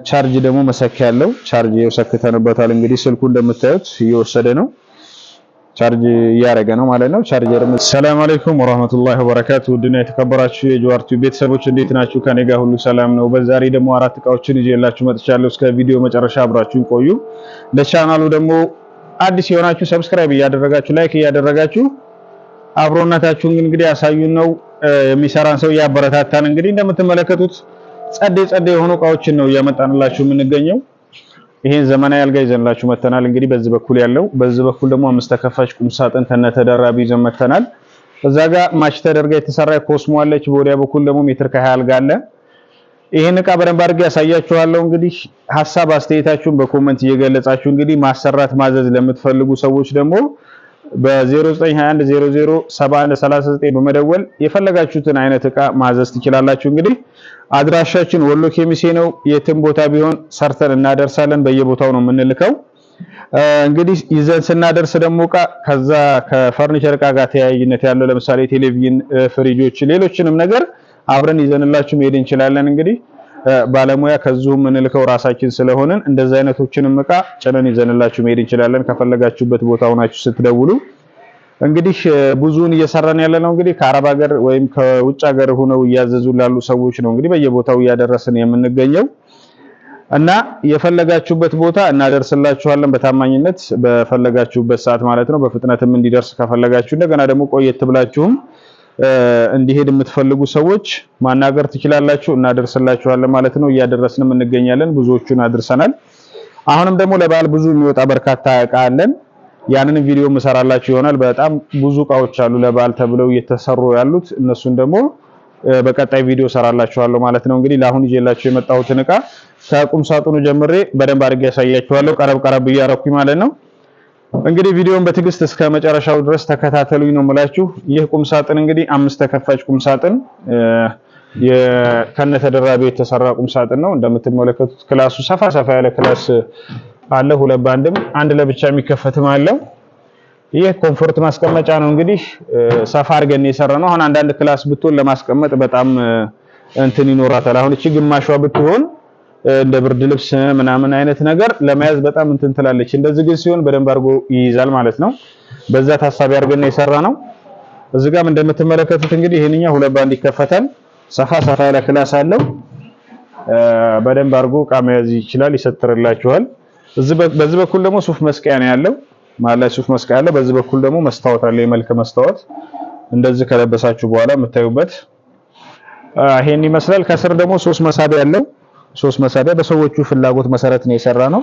ቻርጅ ደግሞ መሰኪያ ያለው ቻርጅ ሰክተንበታል። እንግዲህ ስልኩ እንደምታዩት እየወሰደ ነው፣ ቻርጅ እያደረገ ነው ማለት ነው። ቻርጀር። ሰላም አለይኩም ወራህመቱላሂ ወበረካቱ። ውድና የተከበራችሁ የጀዋር ቲዩብ ቤተሰቦች እንዴት ናችሁ? ከኔ ጋር ሁሉ ሰላም ነው። በዛሬ ደግሞ አራት እቃዎችን ይዤላችሁ መጥቻለሁ። እስከ ቪዲዮ መጨረሻ አብራችሁን ቆዩ። ለቻናሉ ደግሞ አዲስ የሆናችሁ subscribe እያደረጋችሁ፣ like እያደረጋችሁ አብሮነታችሁን እንግዲህ ያሳዩን ነው። የሚሰራን ሰው እያበረታታን እንግዲህ እንደምትመለከቱት ጸዴ ጸዴ የሆኑ እቃዎችን ነው እያመጣንላችሁ የምንገኘው። ይሄን ዘመናዊ አልጋ ይዘንላችሁ መተናል። እንግዲህ በዚህ በኩል ያለው፣ በዚህ በኩል ደግሞ አምስት ተከፋች ቁም ሳጥን ተነተደራቢ ይዘን መተናል። እዛ ጋር match ተደርጋ የተሰራ ኮስሞ አለች። በወዲያ በኩል ደግሞ ሜትር ከ20 አልጋ አለ። ይሄን እቃ በደንብ አድርጌ ያሳያችኋለሁ። እንግዲህ ሀሳብ አስተያየታችሁን በ comment እየገለጻችሁ እንግዲህ ማሰራት ማዘዝ ለምትፈልጉ ሰዎች ደግሞ በ0921007139 በመደወል የፈለጋችሁትን አይነት እቃ ማዘዝ ትችላላችሁ። እንግዲህ አድራሻችን ወሎ ኬሚሴ ነው። የትም ቦታ ቢሆን ሰርተን እናደርሳለን። በየቦታው ነው የምንልከው። እንግዲህ ይዘን ስናደርስ ደግሞ እቃ ከዛ ከፈርኒቸር እቃ ጋር ተያያዥነት ያለው ለምሳሌ ቴሌቪዥን፣ ፍሪጆች፣ ሌሎችንም ነገር አብረን ይዘንላችሁ መሄድ እንችላለን። እንግዲህ ባለሙያ ከዚሁ የምንልከው ራሳችን ስለሆንን እንደዛ አይነቶችንም እቃ ጭነን ይዘንላችሁ መሄድ እንችላለን። ከፈለጋችሁበት ቦታ ሆናችሁ ስትደውሉ እንግዲህ ብዙውን እየሰራን ያለ ነው። እንግዲህ ከአረብ ሀገር ወይም ከውጭ ሀገር ሆነው እያዘዙ ላሉ ሰዎች ነው እንግዲህ በየቦታው እያደረስን የምንገኘው እና የፈለጋችሁበት ቦታ እናደርስላችኋለን በታማኝነት በፈለጋችሁበት ሰዓት ማለት ነው። በፍጥነትም እንዲደርስ ከፈለጋችሁ እንደገና ደግሞ ቆየት ብላችሁም እንዲሄድ የምትፈልጉ ሰዎች ማናገር ትችላላችሁ። እናደርስላችኋለን ማለት ነው። እያደረስንም እንገኛለን። ብዙዎቹን አድርሰናል። አሁንም ደግሞ ለበዓል ብዙ የሚወጣ በርካታ እቃ አለን። ያንን ቪዲዮ ምሰራላችሁ ይሆናል። በጣም ብዙ እቃዎች አሉ ለበዓል ተብለው እየተሰሩ ያሉት፣ እነሱን ደግሞ በቀጣይ ቪዲዮ ሰራላችኋለሁ ማለት ነው። እንግዲህ ለአሁን ይዤላችሁ የመጣሁትን እቃ ከቁም ሳጥኑ ጀምሬ በደንብ አድርጌ ያሳያችኋለሁ። ቀረብ ቀረብ እያረኩኝ ማለት ነው። እንግዲህ ቪዲዮውን በትዕግስት እስከ መጨረሻው ድረስ ተከታተሉኝ ነው የምላችሁ። ይህ ቁም ሳጥን እንግዲህ አምስት ተከፋች ቁም ሳጥን ከነ ተደራቢ የተሰራ ቁም ሳጥን ነው። እንደምትመለከቱት class ኡ ሰፋ ሰፋ ያለ class አለ። ሁለት ባንድም አንድ ለብቻ የሚከፈትም አለው። ይህ comfort ማስቀመጫ ነው። እንግዲህ ሰፋ አድርገን የሰራ ነው። አሁን አንዳንድ class ብትሆን ለማስቀመጥ በጣም እንትን ይኖራታል። አሁን እቺ ግማሿ ብትሆን እንደ ብርድ ልብስ ምናምን አይነት ነገር ለመያዝ በጣም እንትን ትላለች። እንደዚህ ግን ሲሆን በደንብ አድርጎ ይይዛል ማለት ነው። በዛ ታሳቢ አድርገን የሰራ ነው። እዚህ ጋርም እንደምትመለከቱት እንግዲህ ይሄንኛው ሁለት ባንድ ይከፈታል። ሰፋ ሰፋ ያለ class አለው። በደንብ አድርጎ እቃ መያዝ ይችላል፣ ይሰትርላችኋል። በዚህ በኩል ደግሞ ሱፍ መስቀያ ነው ያለው። መሀል ላይ ሱፍ መስቀያ አለ። በዚህ በኩል ደግሞ መስታወት አለ፣ የመልክ መስታወት እንደዚህ ከለበሳችሁ በኋላ የምታዩበት ይሄን ይመስላል። ከስር ደግሞ ሶስት መሳቢያ አለው። ሶስት መሳቢያ በሰዎቹ ፍላጎት መሰረት ነው የሰራ ነው።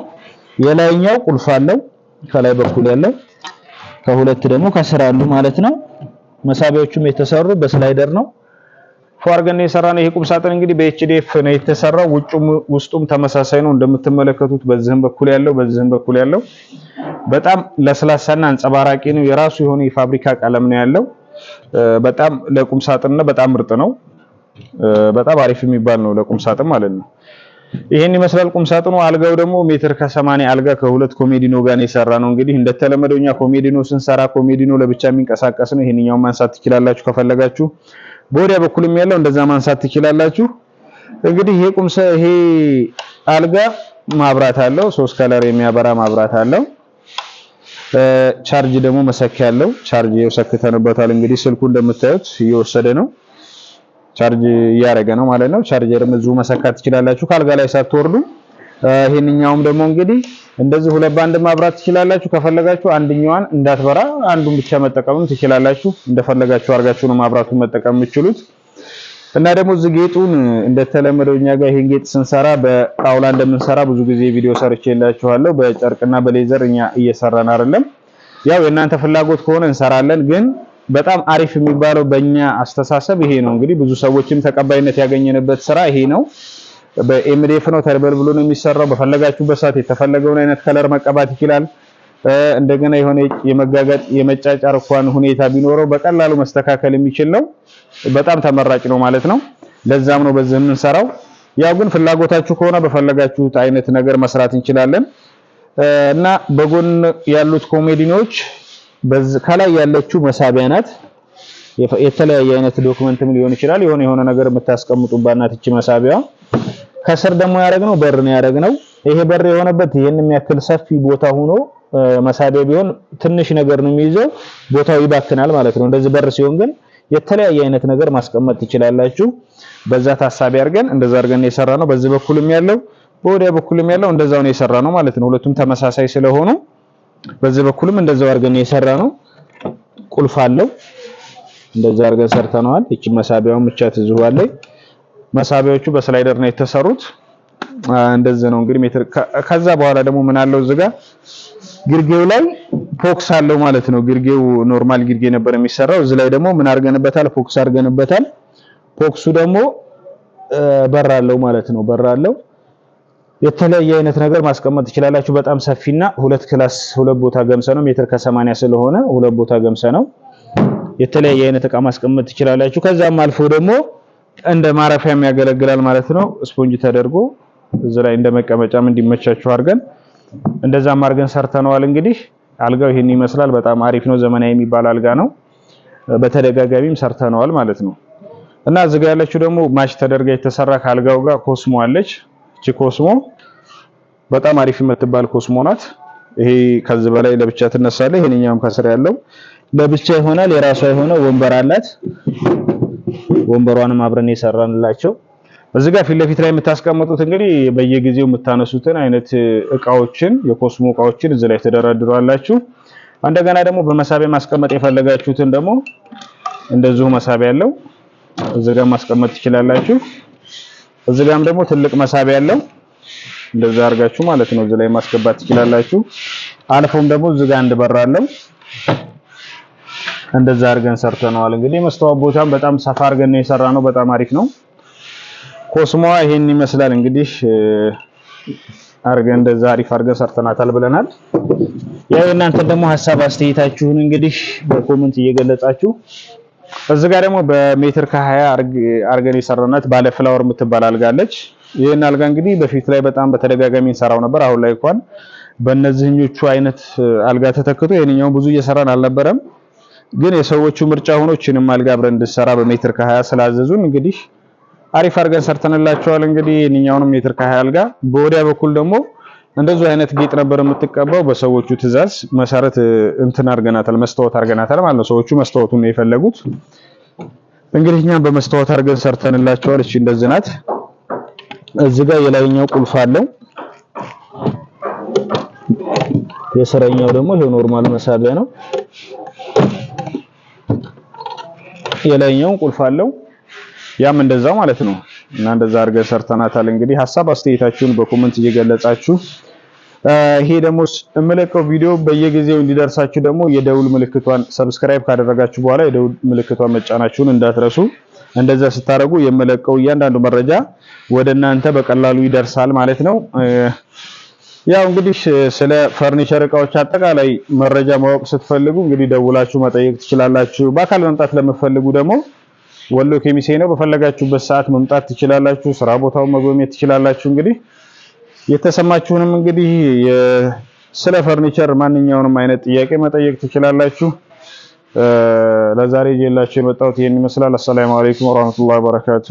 የላይኛው ቁልፍ አለው ከላይ በኩል ያለው፣ ከሁለት ደግሞ ከስር አሉ ማለት ነው። መሳቢያዎቹም የተሰሩ በ slider ነው። ፏርገን የሰራ ነው። ይሄ ቁም ሳጥን እንግዲህ በ HDF ነው የተሰራው። ውጩም ውስጡም ተመሳሳይ ነው እንደምትመለከቱት፣ በዚህም በኩል ያለው በዚህም በኩል ያለው በጣም ለስላሳና አንጸባራቂ ነው። የራሱ የሆነ የፋብሪካ ቀለም ነው ያለው። በጣም ለቁም ሳጥንና በጣም ምርጥ ነው። በጣም አሪፍ የሚባል ነው ለቁም ሳጥን ማለት ነው። ይሄን ይመስላል ቁም ሳጥኑ። አልጋው ደግሞ ሜትር ከ80 አልጋ ከሁለት ኮሜዲኖ ጋር ነው የሰራ ነው። እንግዲህ እንደተለመደው እኛ ኮሜዲኖ ስንሰራ ኮሜዲኖ ለብቻ የሚንቀሳቀስ ነው። ይሄንኛው ማንሳት ትችላላችሁ ከፈለጋችሁ። በወዲያ በኩልም ያለው እንደዛ ማንሳት ትችላላችሁ። እንግዲህ ይሄ ይሄ አልጋ ማብራት አለው። ሶስት color የሚያበራ ማብራት አለው። ቻርጅ ደግሞ መሰኪያ አለው። ቻርጅ ሰክተንበታል። እንግዲህ ስልኩ እንደምታዩት እየወሰደ ነው፣ ቻርጅ እያደረገ ነው ማለት ነው። ቻርጀርም እዚሁ መሰካት ትችላላችሁ ካልጋ ላይ ሳትወርዱ። ይሄንኛውም ደግሞ እንግዲህ እንደዚህ ሁለት ባንድ ማብራት ትችላላችሁ። ከፈለጋችሁ አንድኛዋን እንዳትበራ አንዱን ብቻ መጠቀምም ትችላላችሁ። እንደፈለጋችሁ አድርጋችሁ ነው ማብራቱን መጠቀም የምትችሉት። እና ደግሞ እዚህ ጌጡን እንደተለመደው እኛ ጋር ይሄን ጌጥ ስንሰራ በጣውላ እንደምንሰራ ብዙ ጊዜ ቪዲዮ ሰርቼላችኋለሁ። በጨርቅና በ leather እኛ እየሰራን አይደለም። ያው የእናንተ ፍላጎት ከሆነ እንሰራለን፣ ግን በጣም አሪፍ የሚባለው በእኛ አስተሳሰብ ይሄ ነው። እንግዲህ ብዙ ሰዎችም ተቀባይነት ያገኘንበት ስራ ይሄ ነው። በ MDF ነው ተበልብሎ ነው የሚሰራው። በፈለጋችሁበት ሰዓት የተፈለገውን አይነት color መቀባት ይችላል። እንደገና የሆነ የመጋጋጥ የመጫጫር እንኳን ሁኔታ ቢኖረው በቀላሉ መስተካከል የሚችል ነው። በጣም ተመራጭ ነው ማለት ነው። ለዛም ነው በዚህ የምንሰራው። ያው ግን ፍላጎታችሁ ከሆነ በፈለጋችሁት አይነት ነገር መስራት እንችላለን። እና በጎን ያሉት ኮሜዲኖች ከላይ ያለችው መሳቢያ ናት። የተለያየ አይነት document ም ሊሆን ይችላል የሆነ የሆነ ነገር የምታስቀምጡባት ናት እቺ መሳቢያዋ። ከስር ደግሞ ያደረግነው በር ነው ያደረግነው። ይሄ በር የሆነበት ይሄን የሚያክል ሰፊ ቦታ ሆኖ መሳቢያ ቢሆን ትንሽ ነገር ነው የሚይዘው፣ ቦታው ይባክናል ማለት ነው። እንደዚህ በር ሲሆን ግን የተለያየ አይነት ነገር ማስቀመጥ ትችላላችሁ። በዛ ታሳቢ አድርገን እንደዛ አድርገን የሰራነው። በዚህ በኩልም ያለው በወዲያ በኩልም ያለው እንደዛው ነው የሰራነው ማለት ነው። ሁለቱም ተመሳሳይ ስለሆኑ በዚህ በኩልም እንደዛው አድርገን የሰራነው። ቁልፍ አለው፣ እንደዛ አድርገን ሰርተነዋል። እቺ መሳቢያውን ብቻ ትዝዋለች። መሳቢያዎቹ በ slider ነው የተሰሩት። እንደዚህ ነው እንግዲህ ሜትር። ከዛ በኋላ ደግሞ ምን አለው እዚህ ጋር ግርጌው ላይ ፖክስ አለው ማለት ነው። ግርጌው normal ግርጌ ነበር የሚሰራው። እዚህ ላይ ደግሞ ምን አድርገንበታል? ፖክስ አድርገንበታል። ፖክሱ ደግሞ በር አለው ማለት ነው። በር አለው። የተለያየ አይነት ነገር ማስቀመጥ ትችላላችሁ። በጣም ሰፊና ሁለት class ሁለት ቦታ ገምሰ ነው። ሜትር ከ80 ስለሆነ ሁለት ቦታ ገምሰ ነው። የተለያየ አይነት እቃ ማስቀመጥ ትችላላችሁ። ከዛም አልፎ ደግሞ እንደ ማረፊያም ያገለግላል ማለት ነው። ስፖንጅ ተደርጎ እዚህ ላይ እንደ መቀመጫም እንዲመቻችሁ አድርገን እንደዛም አድርገን ሰርተነዋል። እንግዲህ አልጋው ይሄን ይመስላል። በጣም አሪፍ ነው። ዘመናዊ የሚባል አልጋ ነው። በተደጋጋሚም ሰርተነዋል ማለት ነው። እና እዚህ ጋር ያለችው ደግሞ match ተደርጋ የተሰራ ከአልጋው ጋር ኮስሞ አለች። እቺ ኮስሞ በጣም አሪፍ የምትባል ኮስሞ ናት። ይሄ ከዚህ በላይ ለብቻ ትነሳለች። ይሄንኛውም ከስር ያለው ለብቻ ይሆናል። የራሷ የሆነ ወንበር አላት። ወንበሯንም አብረን የሰራንላቸው። እዚህ ጋር ፊት ለፊት ላይ የምታስቀምጡት እንግዲህ በየጊዜው የምታነሱትን አይነት እቃዎችን የኮስሞ እቃዎችን እዚህ ላይ ተደራድሯላችሁ። እንደገና ደግሞ በመሳቢያ ማስቀመጥ የፈለጋችሁትን ደግሞ እንደዚሁ መሳቢያ ያለው እዚህ ጋር ማስቀመጥ ትችላላችሁ። እዚህ ጋርም ደግሞ ትልቅ መሳቢያ ያለው እንደዛ አድርጋችሁ ማለት ነው እዚህ ላይ ማስገባት ትችላላችሁ። አልፎም ደግሞ እዚህ ጋር አንድ በር አለው። እንደዛ አድርገን ሰርተነዋል። እንግዲህ መስተዋት ቦታም በጣም ሰፋ አድርገን ነው የሰራነው። በጣም አሪፍ ነው። ኮስሞዋ ይሄን ይመስላል እንግዲህ አድርገን እንደዛ አሪፍ አድርገን ሰርተናታል ብለናል። ያው እናንተ ደግሞ ሀሳብ አስተያየታችሁን እንግዲህ በ comment እየገለጻችሁ። እዚህ ጋር ደግሞ በሜትር ከ20 አድርገን የሰራናት ባለ flower የምትባል አልጋ አለች። ይሄን አልጋ እንግዲህ በፊት ላይ በጣም በተደጋጋሚ እንሰራው ነበር። አሁን ላይ እንኳን በእነዚህኞቹ አይነት አልጋ ተተክቶ ይሄንኛው ብዙ እየሰራን አልነበረም። ግን የሰዎቹ ምርጫ ሆኖ እችንም አልጋ አብረን እንድንሰራ በሜትር ከ20 ስላዘዙን እንግዲህ አሪፍ አድርገን ሰርተንላቸዋል። እንግዲህ ይሄንኛውንም ሜትር ከ20 አልጋ በወዲያ በኩል ደግሞ እንደዚሁ አይነት ጌጥ ነበር የምትቀባው። በሰዎቹ ትዕዛዝ መሰረት እንትን አድርገናታል፣ መስታወት አድርገናታል ማለት ነው። ሰዎቹ መስታወቱን ነው የፈለጉት። እንግዲህ እኛም በመስታወት አድርገን ሰርተንላቸዋል። እቺ እንደዚህ ናት። እዚህ ጋር የላይኛው ቁልፍ አለው። የስረኛው ደግሞ ይሄው normal መሳቢያ ነው። የላይኛው ቁልፍ አለው። ያም እንደዛው ማለት ነው። እና እንደዛ አድርገን ሰርተናታል። እንግዲህ ሀሳብ አስተያየታችሁን በ comment እየገለጻችሁ ይሄ ደግሞ የምለቀው ቪዲዮ በየጊዜው እንዲደርሳችሁ ደግሞ የደውል ምልክቷን subscribe ካደረጋችሁ በኋላ የደውል ምልክቷን መጫናችሁን እንዳትረሱ። እንደዛ ስታደርጉ የምለቀው እያንዳንዱ መረጃ ወደ እናንተ በቀላሉ ይደርሳል ማለት ነው። ያው እንግዲህ ስለ ፈርኒቸር እቃዎች አጠቃላይ መረጃ ማወቅ ስትፈልጉ እንግዲህ ደውላችሁ መጠየቅ ትችላላችሁ። በአካል መምጣት ለምትፈልጉ ደግሞ ወሎ ኬሚሴ ነው። በፈለጋችሁበት ሰዓት መምጣት ትችላላችሁ። ስራ ቦታውን መጎብኘት ትችላላችሁ። እንግዲህ የተሰማችሁንም እንግዲህ ስለ ፈርኒቸር ማንኛውንም አይነት ጥያቄ መጠየቅ ትችላላችሁ። ለዛሬ ይዤላችሁ የመጣሁት ይሄን ይመስላል። አሰላሙ አለይኩም ወራህመቱላሂ ወበረካቱ።